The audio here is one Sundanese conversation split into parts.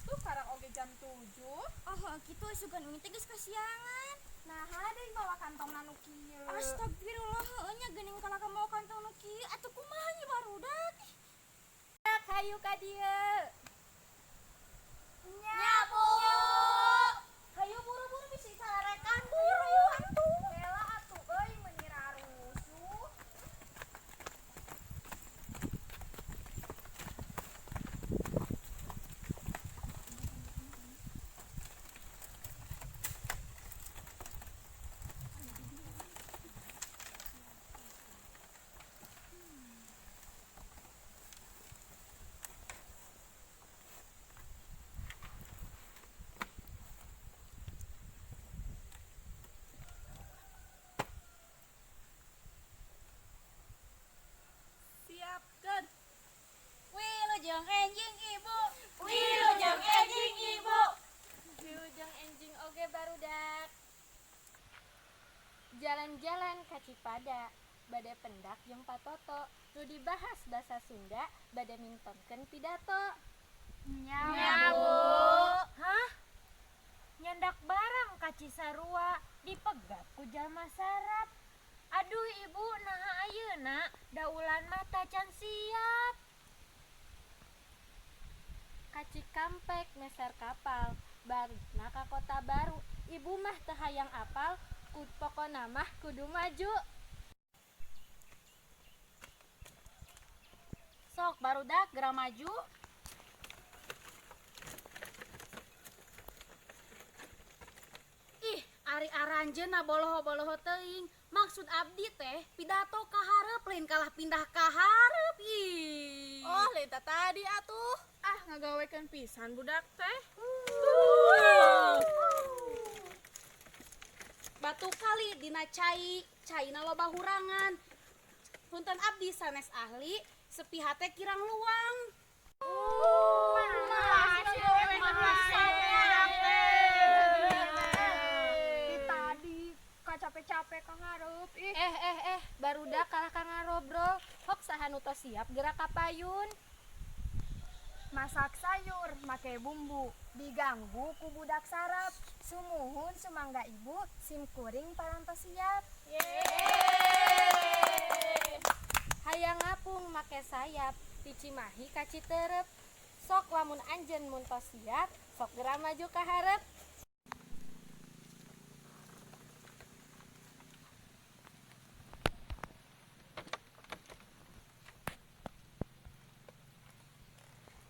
Atuh karang oge jam 7. Oh, kitu sugan umi teh geus kasiangan. Naha deui mawa kantong nu kieu. Astagfirullah, heueuh nya geuning kalaka mawa kantong nu kieu atuh kumaha nya barudak. Hayu ka dieu. Nya, Bu. Hayu buru-buru bisi sararekan buru atuh. Bela atuh euy meuni rarusuh. Siapkeun. Wilujeng enjing Ibu. Wilujeng enjing Ibu. Wilujeng enjing oge barudak. Jalan-jalan ka Cipada, bade pendak jeung patoto, nu dibahas basa Sunda, bade mintonkeun pidato. Nya, Bu. Hah? Nyandak barang ka Cisarua dipegat ku jalma sarap. Aduh Ibu, naha ayeuna daulan mah tacan siap. Ka Cikampek meser kapal, barikna ka Kota Baru, ibu mah teu hayang apal, pokona mah kudu maju. Sok barudak geura maju. Ih, ari aranjeunna boloho-boloho teuing. Maksud abdi teh pidato ka hareup lain kalah pindah ka hareup ih. Oh, lain tadi atuh. Ah, ngagawekeun pisan budak teh. Batu kali dina cai, caina loba hurangan. Punten abdi sanes ahli, sepi hate kirang luang. Di tadi ka capek-capek ka hareup ih. Eh, barudak kalah ka ngarobrol. Hok saha nu tos siap gerak ka payun. Masak sayur make bumbu diganggu ku budak sarap. Sumuhun sumangga Ibu, sim kuring parantos siap. Hayang ngapung make sayap, ti Cimahi ka Citerep. Sok lamun anjeun mun tos siap, sok geura maju ka hareup.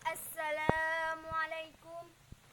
Assalamualaikum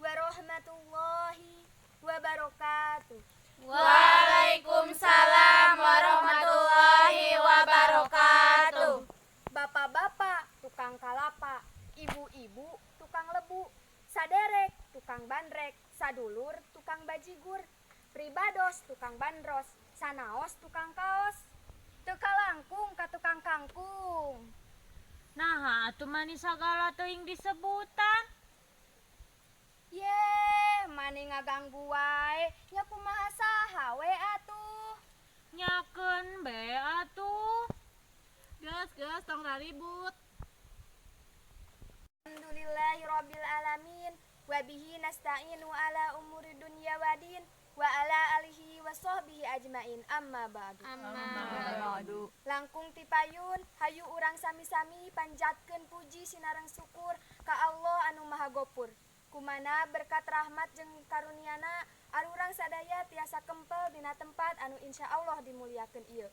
warahmatullahi wabarakatuh. Waalaikumsalam warahmatullahi wabarakatuh. Bapak-bapak tukang kalapa, ibu-ibu tukang lebu, saderek tukang bandrek, sadulur tukang bajigur, pribados tukang bandros, sanaos tukang kaos, teu kalangkung ka tukang kangkung. Naha atuh mani sagala teuing disebutan. Ye, mani ngaganggu wae, nya kumaha saha we atuh. Nyakeun be atuh. Geus, geus tong raribut. Alhamdulillahirabbil alamin wa bihi nasta'inu ala umuri dunya wadin wa ala alihi wa sahbihi ajmain, amma ba'du. Amma. Langkung ti payun, hayu urang sami-sami panjatkeun puji sinareng syukur ka Allah anu Maha Gopur. Kumana berkat rahmat jeung karuniana arurang sadaya tiasa kempel dina tempat anu insya Allah dimuliakeun ieu.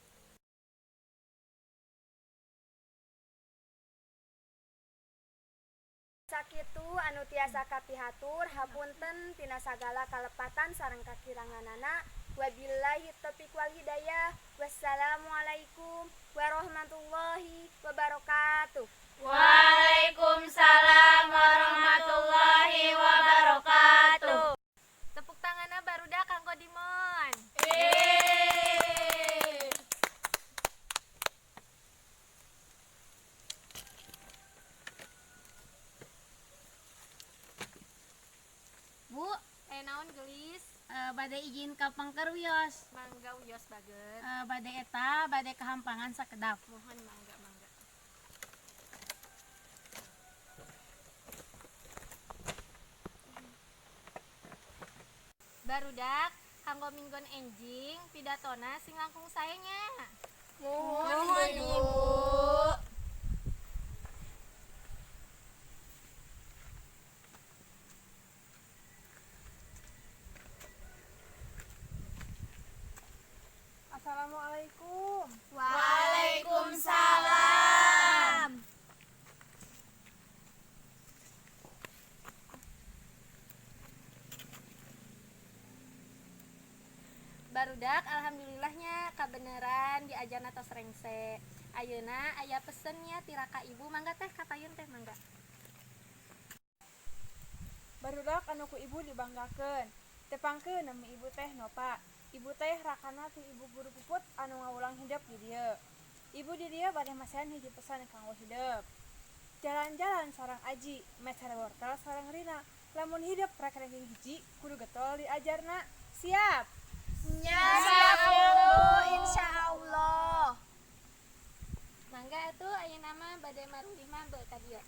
Sakitu anu tiasa kapihatur, hapunten tina sagala kalepatan sareng kakiranganana. Wabillahi taufiq wal hidayah. Wassalamualaikum warahmatullahi wabarakatuh. Waalaikumsalam warahmatullahi wabarakatuh. Tepuk tanganna barudak kanggo Dimon. Bu, Naon gelis? Bade izin ka pengker wios. Mangga wios baget. Bade eta bade kahampangan sakedap. Mohon mangga mangga. Barudak kanggo minggon enjing pidatona sing langkung sae nya. Muhun, Ibu. Assalamualaikum. Waalaikumsalam. Barudak alhamdulillahnya kabeneran diajarna tos rengse. Ayeuna aya pesennya ti raka ibu, mangga teh kapayun teh, mangga. Barudak anu ku ibu dibanggakeun. Tepangkeun, nami ibu teh Nova. Ibu teh rakana ti ibu guru Puput anu ngawulang hidep di dieu. Ibu di dieu bade masihan hiji pesan kanggo hidep. Jalan-jalan sareng Aji, meser wortel sareng Rina. Lamun hidep rek ranking hiji, kudu getol diajarna. Siap? Siap, Bu, insyaallah. Mangga atuh, ayeuna mah bade marulih mah beuh ka dieu.